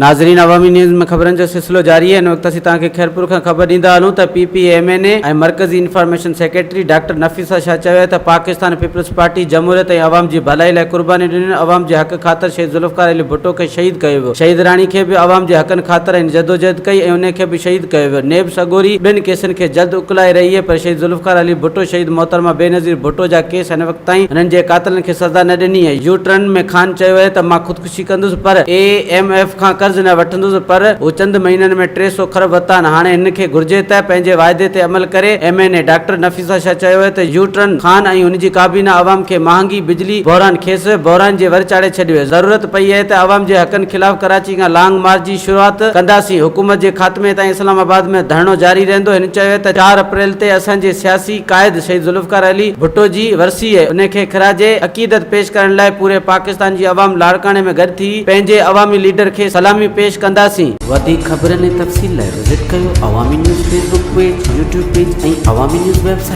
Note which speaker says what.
Speaker 1: ناظرين عوامي نيوز ۾ خبرن جو سلسلو جاري آهي هن وقت اسين توهان کي خيرپور کان خبر ڏيندا هلون ته P P M N A ۽ مرڪزي information secretary doctor Nafisa Shah چيو آهي ته پاڪستان پيپلز پارٽي جمهوريت ۽ عوام جي ڀلائي لاء قربانيون ڏنيون عوام جي حق خاطر شهيد ذوالفقار علي ڀٽو کي شهيد ڪيو ويو شهيد راڻي کي به عوام جي حقن خاطر هن جدوجهد ڪئي ۽ انهي کي به شهيد ڪيو ويو نيب سڳوري ٻين ڪيسن کي جلد اڪلائي رهي اهي پر شهيد ذوالفقار علي ڀٽو شهيد محترمه بينظير ڀٽو جا ڪيس هن وقت تائين هنن جي قاتلن کي سزا نه ڏني آهي يو ٽرن ۾ خان چيو اهي ته مان خودڪشي ڪندس پر اي ايم ايف کان قرض نه وٺندس پر هو چند مهينن ۾ 300 کرب ورتا آهن هاڻي هن کي گهرجي ته پنهنجي واعدي تي عمل ڪري، M N A doctor Nafisa Shah چيو آهي ته يو ٽرن خان ۽ هن جي ڪابينا عوام کي مهانگي بجلي بحران کيس بحران جي ور چاڙهي ڇڏيو آهي ضرورت پئي آهي ته عوام جي حقن خلاف ڪراچي کان لانگ مارچ جي شروعات ڪنداسين حڪومت جي خاتمي تائين اسلام آباد ۾ ڌرڻو جاري رهندو هن چيو آهي ته چار اپريل تي اسان جي سياسي قائد شهيد ذوالفقار علي ڀٽو جي ورسي آهي ان کي خراج عقيدت پيش ڪرڻ لاء پوري پاڪستان جي عوام لاڙڪاڻي ۾ گڏ ٿي پنهنجي عوامي ليڊر کي سلامي پيش ڪنداسين.
Speaker 2: وڌيڪ خبرن ۽ تفصيل لاء وزٽ ڪيو Awami news Facebook page, YouTube page ۽ Awami news website.